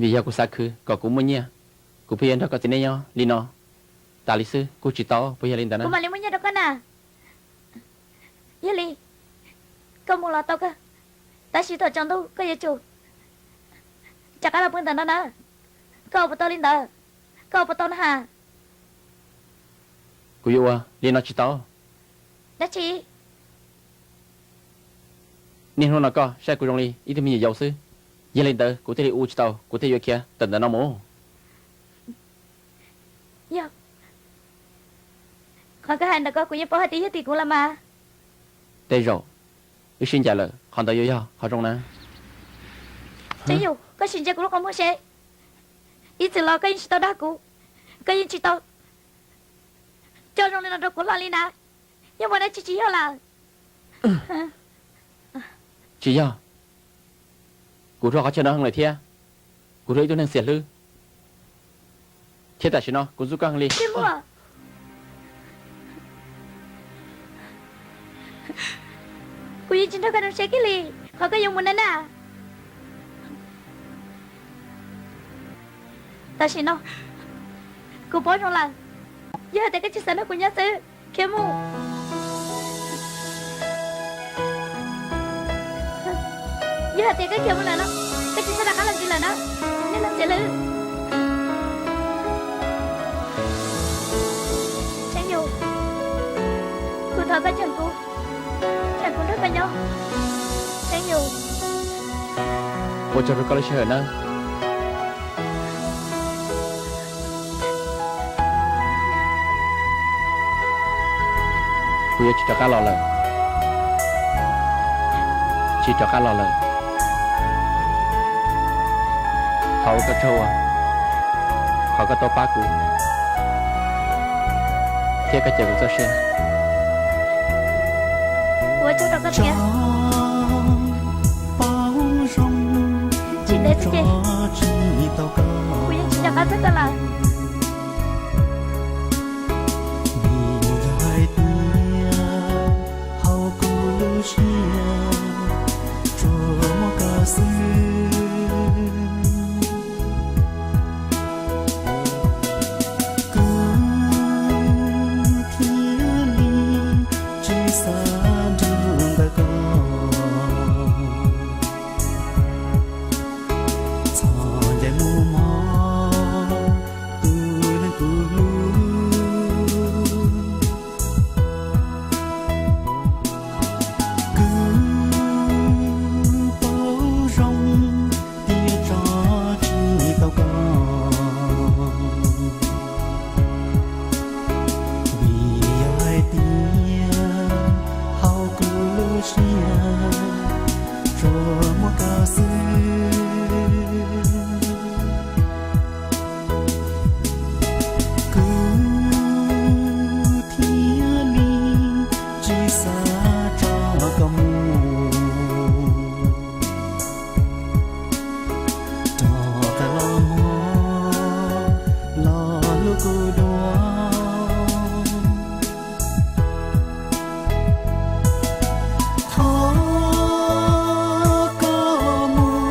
Vim yog kuv xav khwv kom kuv muaj nyiaj, kuv pheej yuav nrog koj txiv neb nyob li no tas li xwb, kuj tsis tau, puas yog li ntawd na? Kuv mam li muab nyiaj rau koj na. Yog li, koj mus los tau kawg, tab sis thaum tsaus ntuj koj yuav tsum rov qab los pw ntawm no na. Koj ua puas tau li ntawd? Koj ua puas tau na has? Kuv yuav ua li no tsis tau. Dab tsi? Niaj hnub no koj saib kuv zoo li ib tug me nyuam yaus xwb, yog li ntawd kuv thiaj li ua tsis tau, kuv thiaj yuav khiav tawm ntawm no mus. Yog, qhov koj hais ntawm ko kuv yeej paub hais tias yog tim kuv los mas. Tej zaum wb sib ncaim lawm, qhov ntawd yuav yog qhov zoo na. Tseeb Yus, koj sim ntsia kuv lub qhov muag seb, ib txwm los koj yeej tsis tau dag kuv, koj yeej tsis tau coj zoo li no rau kuv hlo li na. Yog muaj dab tsi tsis yog lawm? Tsis yog, kuv rhuaj qhov chaw no heev lawm thiab, kuv rhuaj ib tug neeg xiam hlwb, thiab tam sim no kuv ntxub koj heev li. Kuv yeej tsis nrog koj zoo siab kiag li, qhov koj yuav mus na na. Tam sim no kuv paub zoo lawm, yog hais tias koj tsis xav nrog kuv nyob xwb, khiav mus. Yog hais tias koj khiav mus lawm no, koj tsis txhob rov qab los ntxiv lawm na. Nej los ntxiv lawm. Tseeb Yus, kuv thov koj cheem kuv, cheem kuv nrog koj nyob. Tseeb Yus, ua tsaug rau koj lub sij hawm nawb. Kuv yuav tsis rov qab los lawm, tsis rov qab los lawm. Thov ua koj tsaug, qhov koj tau pab kuv thiab koj cawm kuv txoj sia. Ua tsaug rau koj thiab. Tsis ntev xwb ces kuv yeej tsis nco qab txog koj lawm. Vim yog hais tias hauv kuv lub siab tsuas muaj koj xwb. Kuv thiaj li tsis xav nrug ntawm koj. Txhob ncaim mus mog, tus neeg kuv hlub. Kuv paub zoo tias tso tsis tau koj, vim yog hais tias hauv kuv lub siab tsuas muaj koj xwb. Kuv thiaj li tsis xav tso koj mus, rov qab los mog, los hlub kuv dua. Thov koj mus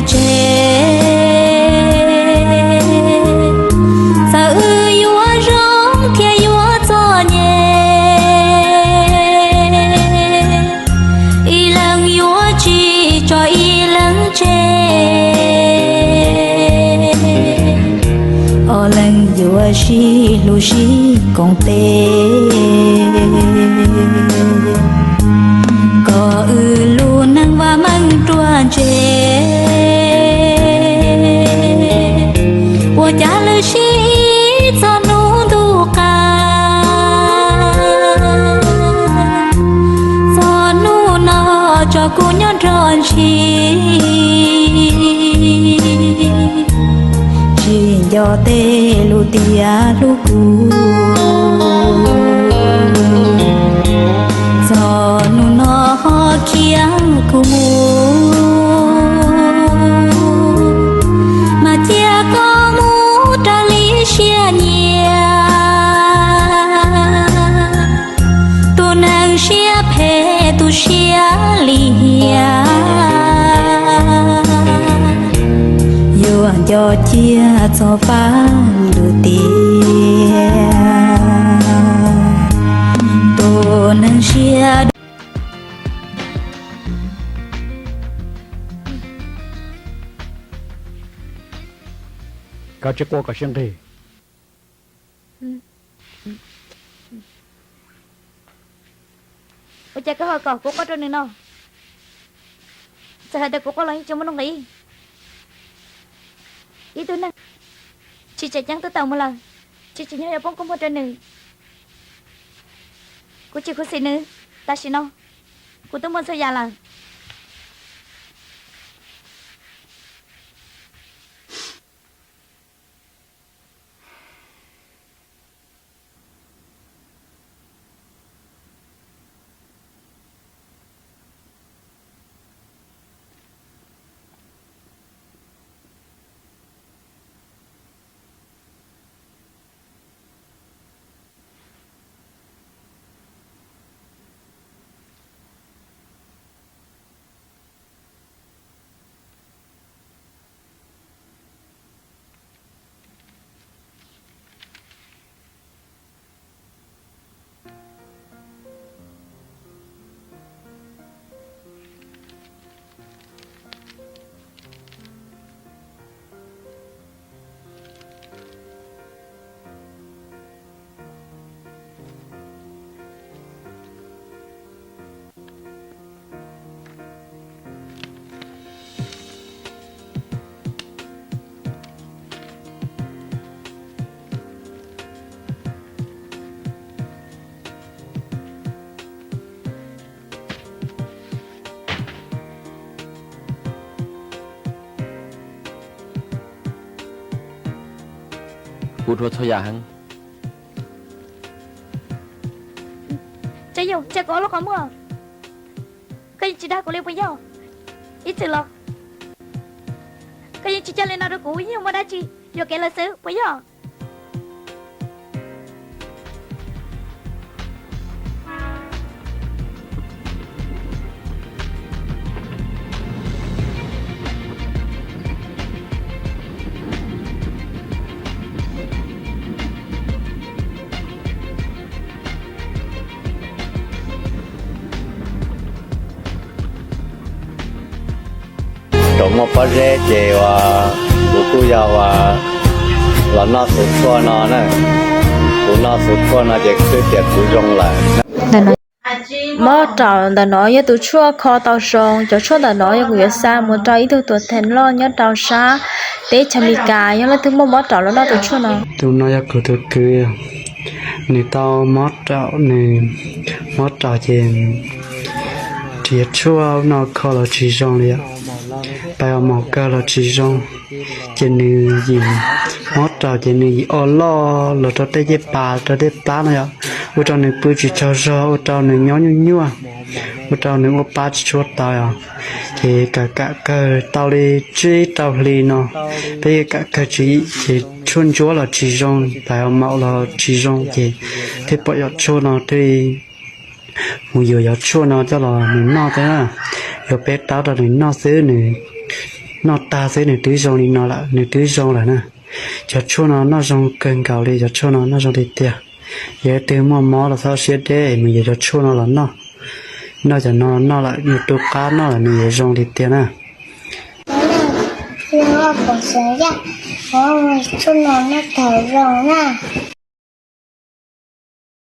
tseg, txawm wb yuav zoo thiab yuav txom nyem, ib leeg yuav tsis tso ib leeg tseg, ob leeg yuav sib hlub sib koom tes, kom wb lub neej vam meej ruaj ntseg. Ua cas lwm sij txog hnub ntuj qab, txog hnub no tso kuv nyob nrog ntshis, tsis nco tej lus tias hlub kuv, txog hnub no ho khiav kuv mus, mas cia koj mus raws li siab nyiam. Tus neeg siab phem tus siab lim hiam, yuav nco cia txog pab lwm tiam. Tus neeg siab Koj tsis quaj kom sib nqig. Ua cas koj ho kom kuv quaj rau nws no? Txawm hais tias kuv quaj los yeej tsis muaj nuj nqis. Ib tug neeg tsis tseem ceeb twb tawm mus lawm, tsis tsim nyog yuav poob kua muag rau nws. Kuv tsis khuv xim nws, tam sim no kuv twb muaj txhua yam lawm. Kuv dhuav txhua yam heev. Tseeb yog, cia kuv ob lub qhov muag. Koj yeej tsis dag kuv li puas yog? Ib txwm los koj yeej tsis coj li no rau kuv, yeej muaj dab tsi yuam kev lawm xwb puas yog? Rau muaj pob zeb ces uas kuv kuj yog uas los noj xuv tshuaj no na. Kuv noj xuv tshuaj no ces twb tias kuv zoo lawm. Mob raum ntawm no yog tus tshuaj kho tau zoo. Cov tshuaj ntawm no yog kuv yuav xa mus rau ib tug tuam theem loj nyob rau sab teb chaws Amelikas, yog leej twg muaj mob raum los noj tus tshuaj no. Tus no yog kuv tus kwv, nws tau mob raum, nws mob raum ces nrhiav tshuaj no kho los tsis zoo li, pais ua maum kawg los tsis zoo. Ces nws yim mob raum ces nws yim o loj los rau tej cej pas rau tej plab no yom, ua rau nws pw tsis tsaug zog, ua rau nws nyob nyuaj nyuaj, ua rau nws ua pab tsis tshua tau os. Ces kam kam kawg tau li tsib rau hli no, peb kam kawg tsis yim ces tshuaj ntsuab los tsis zoo, pais ua maum los tsis zoo, ces thiaj pom yog tshuaj no thiaj mus yuav yog tshuaj no coj los nws noj thiab. Yuav peb taub rau nws noj xwb, nws Noj tag xwb nws twb zoo li no lawm, nws twb zoo lawm na. Cov tshuaj no noj zoo kawg nkaus li, cov tshuaj no noj zoo tiag tiag. Yog leej twg muaj mob los txhob siab deb, mus yuav cov tshuaj no los noj. Noj cov no noj lawm, yus tu qab noj lawm nws yuav zoo tiag tiag na. Tshuaj no noj tag zoo na.